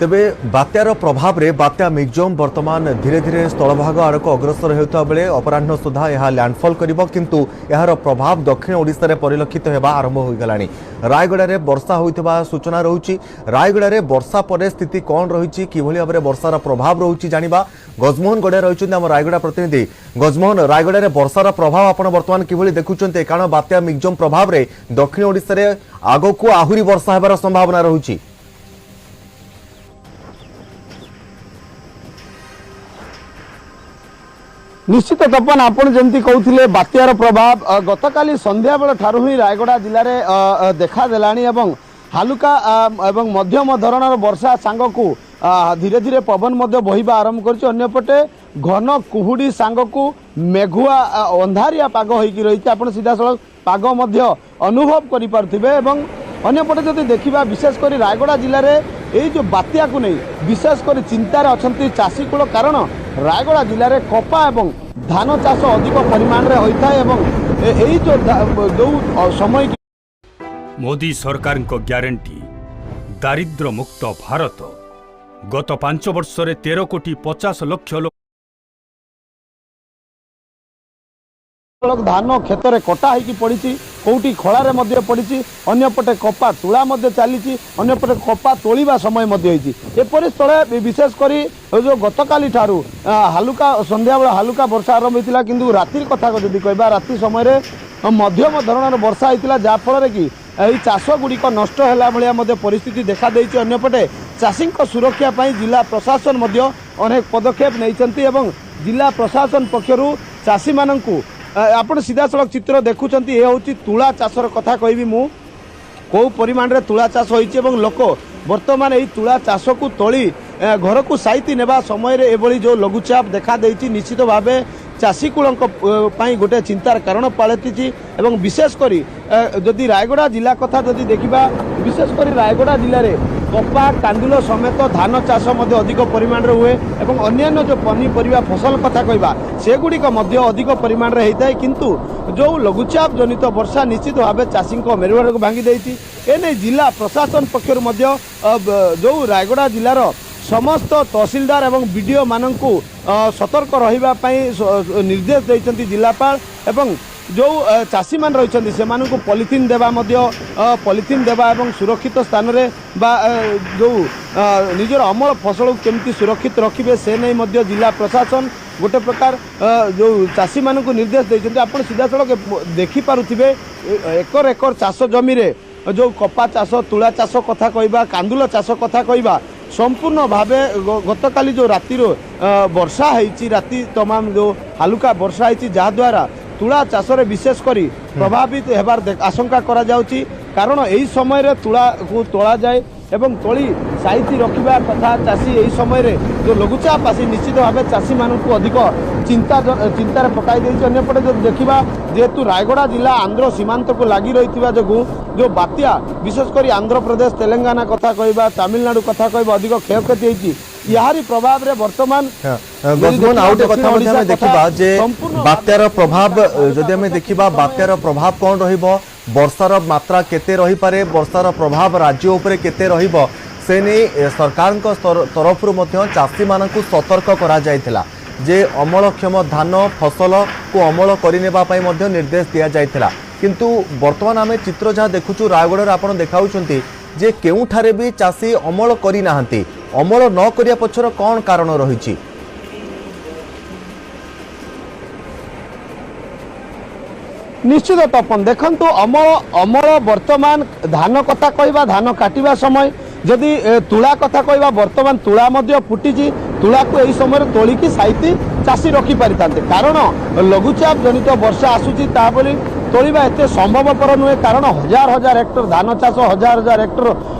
ତେବେ ବାତ୍ୟାର ପ୍ରଭାବରେ ବାତ୍ୟା ମିଗଜୋମ୍ ବର୍ତ୍ତମାନ ଧୀରେ ଧୀରେ ସ୍ଥଳଭାଗ ଆଡ଼କୁ ଅଗ୍ରସର ହେଉଥିବା ବେଳେ ଅପରାହ୍ନ ସୁଦ୍ଧା ଏହା ଲ୍ୟାଣ୍ଡଫଲ୍ କରିବ। କିନ୍ତୁ ଏହାର ପ୍ରଭାବ ଦକ୍ଷିଣ ଓଡ଼ିଶାରେ ପରିଲକ୍ଷିତ ହେବା ଆରମ୍ଭ ହୋଇଗଲାଣି। ରାୟଗଡ଼ାରେ ବର୍ଷା ହୋଇଥିବା ସୂଚନା ରହୁଛି। ରାୟଗଡ଼ାରେ ବର୍ଷା ପରେ ସ୍ଥିତି କ'ଣ ରହିଛି, କିଭଳି ଭାବରେ ବର୍ଷାର ପ୍ରଭାବ ରହୁଛି, ଜାଣିବା। ଗଜମୋହନ ଗଡ଼ିଆ ରହିଛନ୍ତି ଆମ ରାୟଗଡ଼ା ପ୍ରତିନିଧି। ଗଜମୋହନ, ରାୟଗଡ଼ାରେ ବର୍ଷାର ପ୍ରଭାବ ଆପଣ ବର୍ତ୍ତମାନ କିଭଳି ଦେଖୁଛନ୍ତି? କାରଣ ବାତ୍ୟା ମିଗଜୋମ୍ ପ୍ରଭାବରେ ଦକ୍ଷିଣ ଓଡ଼ିଶାରେ ଆଗକୁ ଆହୁରି ବର୍ଷା ହେବାର ସମ୍ଭାବନା ରହୁଛି। ନିଶ୍ଚିତ ତପନ, ଆପଣ ଯେମିତି କହୁଥିଲେ, ବାତ୍ୟାର ପ୍ରଭାବ ଗତକାଲି ସନ୍ଧ୍ୟାବେଳ ଠାରୁ ହିଁ ରାୟଗଡ଼ା ଜିଲ୍ଲାରେ ଦେଖାଦେଲାଣି ଏବଂ ହାଲୁକା ଏବଂ ମଧ୍ୟମ ଧରଣର ବର୍ଷା ସାଙ୍ଗକୁ ଧୀରେ ଧୀରେ ପବନ ମଧ୍ୟ ବହିବା ଆରମ୍ଭ କରିଛି। ଅନ୍ୟପଟେ ଘନ କୁହୁଡ଼ି ସାଙ୍ଗକୁ ମେଘୁଆ ଅନ୍ଧାରିଆ ପାଗ ହୋଇକି ରହିଛି। ଆପଣ ସିଧାସଳଖ ପାଗ ମଧ୍ୟ ଅନୁଭବ କରିପାରୁଥିବେ। ଏବଂ ଅନ୍ୟପଟେ ଯଦି ଦେଖିବା, ବିଶେଷ କରି ରାୟଗଡ଼ା ଜିଲ୍ଲାରେ ଏଇ ଯେଉଁ ବାତ୍ୟାକୁ ନେଇ ବିଶେଷ କରି ଚିନ୍ତାରେ ଅଛନ୍ତି ଚାଷୀକୂଳ, କାରଣ ରାୟଗଡ଼ା ଜିଲ୍ଲାରେ କପା ଏବଂ ଧାନ ଚାଷ ଅଧିକ ପରିମାଣରେ ହୋଇଥାଏ ଏବଂ ଏଇ ଯେଉଁ ସମୟ ମୋଦି ସରକାରଙ୍କ ଗ୍ୟାରେଣ୍ଟି, ଦାରିଦ୍ର୍ୟ ମୁକ୍ତ ଭାରତ। ଗତ 5 ବର୍ଷରେ 13 କୋଟି 50 ଲକ୍ଷ ଲୋକ ଧାନ କ୍ଷେତରେ କଟା ହେଇକି ପଡ଼ିଛି, କେଉଁଠି ଖଳାରେ ମଧ୍ୟ ପଡ଼ିଛି। ଅନ୍ୟପଟେ କପା ତୁଳା ମଧ୍ୟ ଚାଲିଛି, ଅନ୍ୟପଟେ କପା ତୋଳିବା ସମୟ ମଧ୍ୟ ହେଇଛି। ଏପରି ସ୍ଥଳେ ବିଶେଷ କରି ଯେଉଁ ଗତକାଲି ଠାରୁ ହାଲୁକା ସନ୍ଧ୍ୟାବେଳେ ହାଲୁକା ବର୍ଷା ଆରମ୍ଭ ହେଇଥିଲା, କିନ୍ତୁ ରାତିର କଥା ଯଦି କହିବା, ରାତି ସମୟରେ ମଧ୍ୟମ ଧରଣର ବର୍ଷା ହେଇଥିଲା, ଯାହାଫଳରେ କି ଏହି ଚାଷ ଗୁଡ଼ିକ ନଷ୍ଟ ହେଲା ଭଳିଆ ମଧ୍ୟ ପରିସ୍ଥିତି ଦେଖାଦେଇଛି। ଅନ୍ୟପଟେ ଚାଷୀଙ୍କ ସୁରକ୍ଷା ପାଇଁ ଜିଲ୍ଲା ପ୍ରଶାସନ ମଧ୍ୟ ଅନେକ ପଦକ୍ଷେପ ନେଇଛନ୍ତି ଏବଂ ଜିଲ୍ଲା ପ୍ରଶାସନ ପକ୍ଷରୁ ଚାଷୀମାନଙ୍କୁ ଆପଣ ସିଧାସଳଖ ଚିତ୍ର ଦେଖୁଛନ୍ତି, ଏ ହେଉଛି ତୁଳା ଚାଷର କଥା କହିବି ମୁଁ, କେଉଁ ପରିମାଣରେ ତୁଳା ଚାଷ ହୋଇଛି ଏବଂ ଲୋକ ବର୍ତ୍ତମାନ ଏହି ତୁଳା ଚାଷକୁ ତୋଳି ଘରକୁ ସାଇତି ନେବା ସମୟରେ ଏଭଳି ଯେଉଁ ଲଘୁଚାପ ଦେଖାଦେଇଛି, ନିଶ୍ଚିତ ଭାବେ ଚାଷୀକୂଳଙ୍କ ପାଇଁ ଗୋଟେ ଚିନ୍ତାର କାରଣ ପାଲଟିଛି। ଏବଂ ବିଶେଷ କରି ଯଦି ରାୟଗଡ଼ା ଜିଲ୍ଲା କଥା ଯଦି ଦେଖିବା, ବିଶେଷ କରି ରାୟଗଡ଼ା ଜିଲ୍ଲାରେ କପା, କାନ୍ଦୁଲ ସମେତ ଧାନ ଚାଷ ମଧ୍ୟ ଅଧିକ ପରିମାଣରେ ହୁଏ ଏବଂ ଅନ୍ୟାନ୍ୟ ଯେଉଁ ପନିପରିବା ଫସଲ କଥା କହିବା, ସେଗୁଡ଼ିକ ମଧ୍ୟ ଅଧିକ ପରିମାଣରେ ହେଇଥାଏ। କିନ୍ତୁ ଯେଉଁ ଲଘୁଚାପ ଜନିତ ବର୍ଷା ନିଶ୍ଚିତ ଭାବେ ଚାଷୀଙ୍କ ମେରୁଦଣ୍ଡକୁ ଭାଙ୍ଗି ଦେଇଛି। ଏନେଇ ଜିଲ୍ଲା ପ୍ରଶାସନ ପକ୍ଷରୁ ମଧ୍ୟ ଯେଉଁ ରାୟଗଡ଼ା ଜିଲ୍ଲାର ସମସ୍ତ ତହସିଲଦାର ଏବଂ ବିଡ଼ିଓ ମାନଙ୍କୁ ସତର୍କ ରହିବା ପାଇଁ ନିର୍ଦ୍ଦେଶ ଦେଇଛନ୍ତି ଜିଲ୍ଲାପାଳ। ଏବଂ ଯେଉଁ ଚାଷୀମାନେ ରହିଛନ୍ତି, ସେମାନଙ୍କୁ ପଲିଥିନ୍ ଦେବା ମଧ୍ୟ ପଲିଥିନ୍ ଦେବା ଏବଂ ସୁରକ୍ଷିତ ସ୍ଥାନରେ ବା ଯେଉଁ ନିଜର ଅମଳ ଫସଲକୁ କେମିତି ସୁରକ୍ଷିତ ରଖିବେ, ସେ ନେଇ ମଧ୍ୟ ଜିଲ୍ଲା ପ୍ରଶାସନ ଗୋଟେ ପ୍ରକାର ଯେଉଁ ଚାଷୀମାନଙ୍କୁ ନିର୍ଦ୍ଦେଶ ଦେଇଛନ୍ତି। ଆପଣ ସିଧାସଳଖ ଦେଖିପାରୁଥିବେ, ଏକର ଏକର ଚାଷ ଜମିରେ ଯେଉଁ କପା ଚାଷ, ତୁଳା ଚାଷ କଥା କହିବା, କାନ୍ଦୁଲ ଚାଷ କଥା କହିବା, ସମ୍ପୂର୍ଣ୍ଣ ଭାବେ ଗତକାଲି ଯେଉଁ ରାତିରୁ ବର୍ଷା ହେଇଛି, ରାତି ତମାମ ଯେଉଁ ହାଲୁକା ବର୍ଷା ହେଇଛି, ଯାହାଦ୍ୱାରା ତୁଳା ଚାଷରେ ବିଶେଷ କରି ପ୍ରଭାବିତ ହେବାର ଆଶଙ୍କା କରାଯାଉଛି। କାରଣ ଏହି ସମୟରେ ତୁଳାକୁ ତୋଳାଯାଏ ଏବଂ ତୋଳି ସାଇତି ରଖିବା କଥା ଚାଷୀ। ଏହି ସମୟରେ ଯେଉଁ ଲଘୁଚାପ ଆସି ନିଶ୍ଚିତ ଭାବେ ଚାଷୀମାନଙ୍କୁ ଅଧିକ ଚିନ୍ତାରେ ପକାଇ ଦେଇଛି। ଅନ୍ୟପଟେ ଯଦି ଦେଖିବା, ଯେହେତୁ ରାୟଗଡ଼ା ଜିଲ୍ଲା ଆନ୍ଧ୍ର ସୀମାନ୍ତକୁ ଲାଗି ରହିଥିବା ଯୋଗୁଁ ଯେଉଁ ବାତ୍ୟା ବିଶେଷ କରି ଆନ୍ଧ୍ରପ୍ରଦେଶ, ତେଲେଙ୍ଗାନା କଥା କହିବା, ତାମିଲନାଡୁ କଥା କହିବା, ଅଧିକ କ୍ଷୟକ୍ଷତି ହେଇଛି। ଏହାରି ପ୍ରଭାବରେ ବର୍ତ୍ତମାନ ଯଦି ଗଜମୋହନ, ଦେଖିବା ଆଉ ଗୋଟେ ଦକ୍ଷିଣ କଥା ମଧ୍ୟ ଓଡ଼ିଶା ଆମେ କଥା ଦେଖିବା ଯେ ସମ୍ପୂର୍ଣ୍ଣ ବାତ୍ୟାର ପ୍ରଭାବ ଯଦି ଆମେ ଦେଖିବା, ବାତ୍ୟାର ପ୍ରଭାବ କ'ଣ ରହିବ, ବର୍ଷାର ମାତ୍ରା କେତେ ରହିପାରେ, ବର୍ଷାର ପ୍ରଭାବ ରାଜ୍ୟ ଉପରେ କେତେ ରହିବ, ସେ ନେଇ ସରକାରଙ୍କ ତରଫରୁ ମଧ୍ୟ ଚାଷୀମାନଙ୍କୁ ସତର୍କ କରାଯାଇଥିଲା ଯେ ଅମଳକ୍ଷମ ଧାନ ଫସଲକୁ ଅମଳ କରିନେବା ପାଇଁ ମଧ୍ୟ ନିର୍ଦ୍ଦେଶ ଦିଆଯାଇଥିଲା। କିନ୍ତୁ ବର୍ତ୍ତମାନ ଆମେ ଚିତ୍ର ଯାହା ଦେଖୁଛୁ, ରାୟଗଡ଼ାରେ ଆପଣ ଦେଖାଉଛନ୍ତି ଯେ କେଉଁଠାରେ ବି ଚାଷୀ ଅମଳ କରିନାହାନ୍ତି। ଅମଳ ନ କରିବା ପଛର କ'ଣ କାରଣ ରହିଛି? ନିଶ୍ଚିତ ତପନ, ଦେଖନ୍ତୁ, ଅମଳ ବର୍ତ୍ତମାନ ଧାନ କଥା କହିବା, ଧାନ କାଟିବା ସମୟ। ଯଦି ତୁଳା କଥା କହିବା, ବର୍ତ୍ତମାନ ତୁଳା ମଧ୍ୟ ଫୁଟିଛି। ତୁଳାକୁ ଏହି ସମୟରେ ତୋଳିକି ସାଇତି ଚାଷୀ ରଖିପାରିଥାନ୍ତେ। କାରଣ ଲଘୁଚାପ ଜନିତ ବର୍ଷା ଆସୁଛି, ତା ବୋଲି ତୋଳିବା ଏତେ ସମ୍ଭବପର ନୁହେଁ। କାରଣ ହଜାର ହଜାର ହେକ୍ଟର ଧାନ ଚାଷ, ହଜାର ହଜାର ହେକ୍ଟର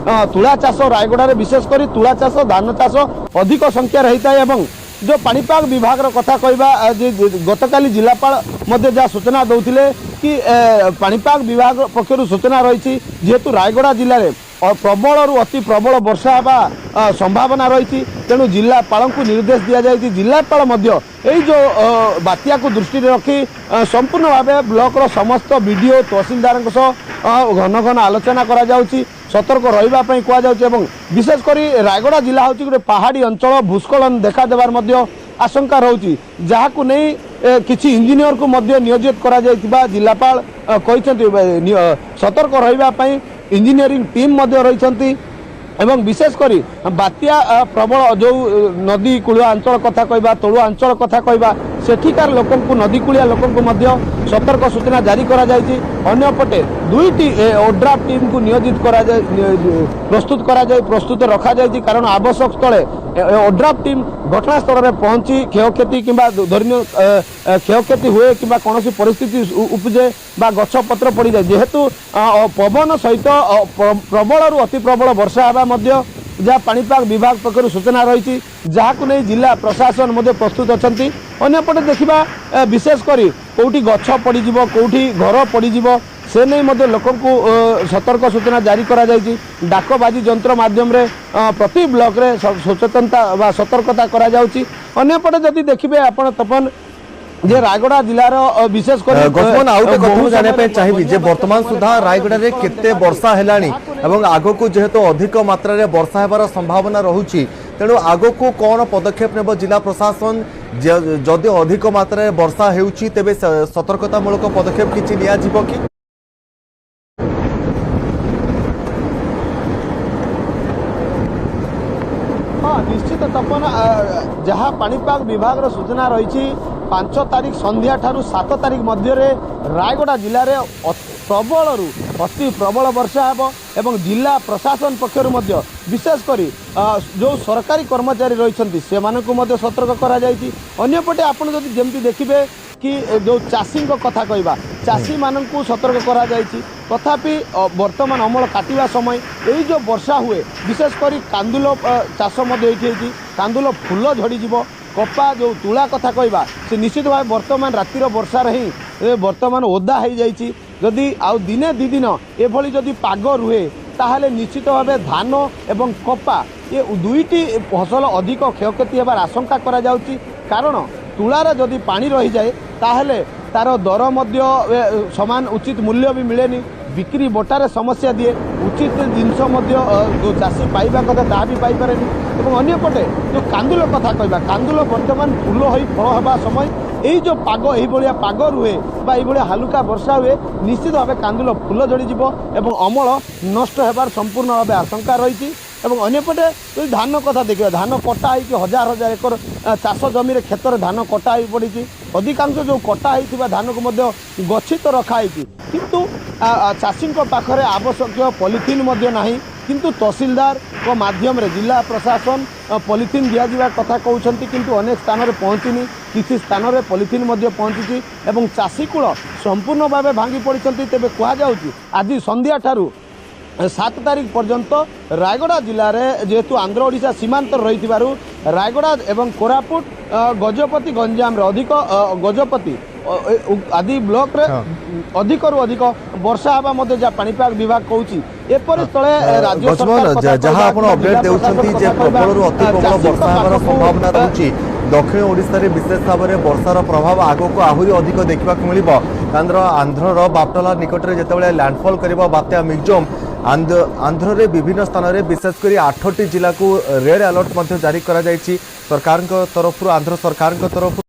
ତୁଳା ଚାଷ, ରାୟଗଡ଼ାରେ ବିଶେଷ କରି ତୁଳା ଚାଷ, ଧାନ ଚାଷ ଅଧିକ ସଂଖ୍ୟାରେ ହେଇଥାଏ। ଏବଂ ଯେଉଁ ପାଣିପାଗ ବିଭାଗର କଥା କହିବା, ଯେ ଗତକାଲି ଜିଲ୍ଲାପାଳ ମଧ୍ୟ ଯାହା ସୂଚନା ଦେଉଥିଲେ କି ପାଣିପାଗ ବିଭାଗ ପକ୍ଷରୁ ସୂଚନା ରହିଛି, ଯେହେତୁ ରାୟଗଡ଼ା ଜିଲ୍ଲାରେ ପ୍ରବଳରୁ ଅତି ପ୍ରବଳ ବର୍ଷା ହେବା ସମ୍ଭାବନା ରହିଛି, ତେଣୁ ଜିଲ୍ଲାପାଳଙ୍କୁ ନିର୍ଦ୍ଦେଶ ଦିଆଯାଇଛି। ଜିଲ୍ଲାପାଳ ମଧ୍ୟ ଏଇ ଯେଉଁ ବାତ୍ୟାକୁ ଦୃଷ୍ଟିରେ ରଖି ସମ୍ପୂର୍ଣ୍ଣ ଭାବେ ବ୍ଲକର ସମସ୍ତ ବିଡ଼ିଓ, ତହସିଲଦାରଙ୍କ ସହ ଘନ ଘନ ଆଲୋଚନା କରାଯାଉଛି। ସତର୍କ ରହିବା ପାଇଁ କୁହାଯାଉଛି। ଏବଂ ବିଶେଷ କରି ରାୟଗଡ଼ା ଜିଲ୍ଲା ହେଉଛି ଗୋଟେ ପାହାଡ଼ି ଅଞ୍ଚଳ, ଭୂସ୍ଖଳନ ଦେଖାଦେବାର ମଧ୍ୟ ଆଶଙ୍କା ରହୁଛି, ଯାହାକୁ ନେଇ କିଛି ଇଞ୍ଜିନିୟରକୁ ମଧ୍ୟ ନିୟୋଜିତ କରାଯାଇଥିବା ଜିଲ୍ଲାପାଳ କହିଛନ୍ତି। ସତର୍କ ରହିବା ପାଇଁ ଇଞ୍ଜିନିୟରିଂ ଟିମ୍ ମଧ୍ୟ ରହିଛନ୍ତି। ଏବଂ ବିଶେଷ କରି ବାତ୍ୟା ପ୍ରବଳ ଯେଉଁ ନଦୀ କୂଳିଆ ଅଞ୍ଚଳ କଥା କହିବା, ତଳୁଆ ଅଞ୍ଚଳ କଥା କହିବା, ସେଠିକାର ଲୋକଙ୍କୁ, ନଦୀ କୂଳିଆ ଲୋକଙ୍କୁ ମଧ୍ୟ ସତର୍କ ସୂଚନା ଜାରି କରାଯାଇଛି। ଅନ୍ୟପଟେ ଦୁଇଟି ଓଡ୍ରାଫ୍ ଟିମ୍କୁ ନିୟୋଜିତ କରାଯାଇ ପ୍ରସ୍ତୁତ କରାଯାଇ ପ୍ରସ୍ତୁତ ରଖାଯାଇଛି, କାରଣ ଆବଶ୍ୟକ ସ୍ଥଳେ ଓଡ୍ରାଫ୍ ଟିମ୍ ଘଟଣାସ୍ଥଳରେ ପହଞ୍ଚି କ୍ଷୟକ୍ଷତି କିମ୍ବା ଧରିନିଅ କ୍ଷୟକ୍ଷତି ହୁଏ କିମ୍ବା କୌଣସି ପରିସ୍ଥିତି ଉପୁଜେ ବା ଗଛ ପତ୍ର ପଡ଼ିଯାଏ, ଯେହେତୁ ପବନ ସହିତ ପ୍ରବଳରୁ ଅତି ପ୍ରବଳ ବର୍ଷା ହେବା ମଧ୍ୟ ଯାହା ପାଣିପାଗ ବିଭାଗ ପକ୍ଷରୁ ସୂଚନା ରହିଛି, ଯାହାକୁ ନେଇ ଜିଲ୍ଲା ପ୍ରଶାସନ ମଧ୍ୟ ପ୍ରସ୍ତୁତ ଅଛନ୍ତି। ଅନ୍ୟପଟେ ଦେଖିବା, ବିଶେଷ କରି କେଉଁଠି ଗଛ ପଡ଼ିଯିବ, କେଉଁଠି ଘର ପଡ଼ିଯିବ, ସେ ନେଇ ମଧ୍ୟ ଲୋକଙ୍କୁ ସତର୍କ ସୂଚନା ଜାରି କରାଯାଇଛି। ଡାକବାଜି ଯନ୍ତ୍ର ମାଧ୍ୟମରେ ପ୍ରତି ବ୍ଲକରେ ସଚେତନତା ବା ସତର୍କତା କରାଯାଉଛି। ଅନ୍ୟପଟେ ଯଦି ଦେଖିବେ ଆପଣ ତପନ, ଯେ ରାୟଗଡ଼ା ଜିଲ୍ଲାର ବିଶେଷ କରି ଗଜମନ, ଆଉ ଗୋଟେ କଥା ବହୁ ମୁଁ ଜାଣିବା ପାଇଁ ସମୟରେ ଚାହିଁବି ଯେ ବନ୍ୟା ବର୍ତ୍ତମାନ ସମୟରେ ସୁଦ୍ଧା ରାୟଗଡ଼ାରେ କେତେ ବର୍ଷା ହେଲାଣି ଏବଂ ଆଗକୁ ଯେହେତୁ ଅଧିକ ମାତ୍ରାରେ ବର୍ଷା ହେବାର ସମ୍ଭାବନା ରହୁଛି, ତେଣୁ ଆଗକୁ କ'ଣ ପଦକ୍ଷେପ ନେବ ଜିଲ୍ଲା ପ୍ରଶାସନ? ଯଦି ଅଧିକ ମାତ୍ରାରେ ବର୍ଷା ହେଉଛି, ତେବେ ସତର୍କତାମୂଳକ ପଦକ୍ଷେପ କିଛି ନିଆଯିବ କି? ହଁ, ନିଶ୍ଚିତ ତପନ, ଯାହା ପାଣିପାଗ ବିଭାଗର ସୂଚନା ରହିଛି, 5 ତାରିଖ ସନ୍ଧ୍ୟା ଠାରୁ 7 ତାରିଖ ମଧ୍ୟରେ ରାୟଗଡ଼ା ଜିଲ୍ଲାରେ ପ୍ରବଳରୁ ଅତି ପ୍ରବଳ ବର୍ଷା ହେବ। ଏବଂ ଜିଲ୍ଲା ପ୍ରଶାସନ ପକ୍ଷରୁ ମଧ୍ୟ ବିଶେଷ କରି ଯେଉଁ ସରକାରୀ କର୍ମଚାରୀ ରହିଛନ୍ତି, ସେମାନଙ୍କୁ ମଧ୍ୟ ସତର୍କ କରାଯାଇଛି। ଅନ୍ୟପଟେ ଆପଣ ଯଦି ଯେମିତି ଦେଖିବେ କି ଯେଉଁ ଚାଷୀଙ୍କ କଥା କହିବା, ଚାଷୀମାନଙ୍କୁ ସତର୍କ କରାଯାଇଛି। ତଥାପି ବର୍ତ୍ତମାନ ଅମଳ କାଟିବା ସମୟ, ଏଇ ଯେଉଁ ବର୍ଷା ହୁଏ, ବିଶେଷ କରି କାନ୍ଦୁଲ ଚାଷ ମଧ୍ୟ ଏଇଠି ହେଇଛି, କାନ୍ଦୁଲ ଫୁଲ ଝଡ଼ିଯିବ। କପା ଯେଉଁ ତୁଳା କଥା କହିବା, ସେ ନିଶ୍ଚିତ ଭାବେ ବର୍ତ୍ତମାନ ରାତିର ବର୍ଷାରେ ହିଁ ବର୍ତ୍ତମାନ ଓଦା ହେଇଯାଇଛି। ଯଦି ଆଉ ଦିନେ ଦୁଇ ଦିନ ଏଭଳି ଯଦି ପାଗ ରୁହେ, ତାହେଲେ ନିଶ୍ଚିତ ଭାବେ ଧାନ ଏବଂ କପା ଏ ଦୁଇଟି ଫସଲ ଅଧିକ କ୍ଷୟକ୍ଷତି ହେବାର ଆଶଙ୍କା କରାଯାଉଛି। କାରଣ ତୁଳାରେ ଯଦି ପାଣି ରହିଯାଏ, ତାହେଲେ ତାର ଦର ମଧ୍ୟ ସମାନ ଉଚିତ ମୂଲ୍ୟ ବି ମିଳେନି, ବିକ୍ରି ବଟାରେ ସମସ୍ୟା ଦିଏ, ଉଚିତ ଜିନିଷ ମଧ୍ୟ ଯେଉଁ ଚାଷୀ ପାଇବା କଥା ତାହା ବି ପାଇପାରେନି। ଏବଂ ଅନ୍ୟପଟେ ଯେଉଁ କାନ୍ଦୁଲ କଥା କହିବା, କାନ୍ଦୁଲ ବର୍ତ୍ତମାନ ଫୁଲ ହୋଇ ଫଳ ହେବା ସମୟ। ଏଇ ଯେଉଁ ପାଗ, ଏଇଭଳିଆ ପାଗ ରୁହେ ବା ଏଇଭଳିଆ ହାଲୁକା ବର୍ଷା ହୁଏ, ନିଶ୍ଚିତ ଭାବେ କାନ୍ଦୁଲ ଫୁଲ ଝଡ଼ିଯିବ ଏବଂ ଅମଳ ନଷ୍ଟ ହେବାର ସମ୍ପୂର୍ଣ୍ଣ ଭାବେ ଆଶଙ୍କା ରହିଛି। ଏବଂ ଅନ୍ୟପଟେ ଯଦି ଧାନ କଥା ଦେଖିବା, ଧାନ କଟା ହେଇକି ହଜାର ହଜାର ଏକର ଚାଷ ଜମିରେ, କ୍ଷେତରେ ଧାନ କଟା ହେଇ ପଡ଼ିଛି। ଅଧିକାଂଶ ଯେଉଁ କଟା ହେଇଥିବା ଧାନକୁ ମଧ୍ୟ ଗଚ୍ଛିତ ରଖା ହେଇଛି, କିନ୍ତୁ ଚାଷୀଙ୍କ ପାଖରେ ଆବଶ୍ୟକୀୟ ପଲିଥିନ୍ ମଧ୍ୟ ନାହିଁ। କିନ୍ତୁ ତହସିଲଦାରଙ୍କ ମାଧ୍ୟମରେ ଜିଲ୍ଲା ପ୍ରଶାସନ ପଲିଥିନ୍ ଦିଆଯିବା କଥା କହୁଛନ୍ତି, କିନ୍ତୁ ଅନେକ ସ୍ଥାନରେ ପହଞ୍ଚିନି। କିଛି ସ୍ଥାନରେ ପଲିଥିନ୍ ମଧ୍ୟ ପହଞ୍ଚିଛି ଏବଂ ଚାଷୀକୂଳ ସମ୍ପୂର୍ଣ୍ଣ ଭାବେ ଭାଙ୍ଗି ପଡ଼ିଛନ୍ତି। ତେବେ କୁହାଯାଉଛି, ଆଜି ସନ୍ଧ୍ୟା ଠାରୁ 7 ତାରିଖ ପର୍ଯ୍ୟନ୍ତ ରାୟଗଡ଼ା ଜିଲ୍ଲାରେ, ଯେହେତୁ ଆନ୍ଧ୍ର ଓଡ଼ିଶା ସୀମାନ୍ତରେ ରହିଥିବାରୁ, ରାୟଗଡ଼ା ଏବଂ କୋରାପୁଟ, ଗଜପତି, ଗଞ୍ଜାମରେ ଅଧିକ, ଗଜପତି ଆଦି ବ୍ଲକରେ ଅଧିକରୁ ଅଧିକ ବର୍ଷା ହେବା ମଧ୍ୟ ଯାହା ପାଣିପାଗ ବିଭାଗ କହୁଛି। ଏପରି ସ୍ଥଳେ ରାଜ୍ୟ ଗଜମନ, ସରକାର କଥା ଯାହା କହିବା ଆପଣ କିମ୍ବା ଅପଡେଟ୍ ଜିଲ୍ଲା ଦେଉଛନ୍ତି ପ୍ରଶାସନ ଯେ କଥା କହିବା, ପ୍ରବଳରୁ ଅତି ପ୍ରବଳ ଚାଷୀଙ୍କ ବର୍ଷା ହେବାର ପାଖକୁ ସମ୍ଭାବନା ରହୁଛି। ଦକ୍ଷିଣ ଓଡ଼ିଶାରେ ବିଶେଷ ଭାବରେ ବର୍ଷାର ପ୍ରଭାବ ଆଗକୁ ଆହୁରି ଅଧିକ ଦେଖିବାକୁ ମିଳିବ, କାରଣ ଆନ୍ଧ୍ରର ବାପଟଲା ନିକଟରେ ଯେତେବେଳେ ଲ୍ୟାଣ୍ଡଫଲ୍ କରିବ ବାତ୍ୟା ମିଗଜୋମ୍, ଆନ୍ଧ୍ରରେ ବିଭିନ୍ନ ସ୍ଥାନରେ ବିଶେଷ କରି 8ଟି ଜିଲ୍ଲାକୁ ରେଡ୍ ଆଲର୍ଟ ମଧ୍ୟ ଜାରି କରାଯାଇଛି ସରକାରଙ୍କ ତରଫରୁ, ଆନ୍ଧ୍ର ସରକାରଙ୍କ ତରଫରୁ।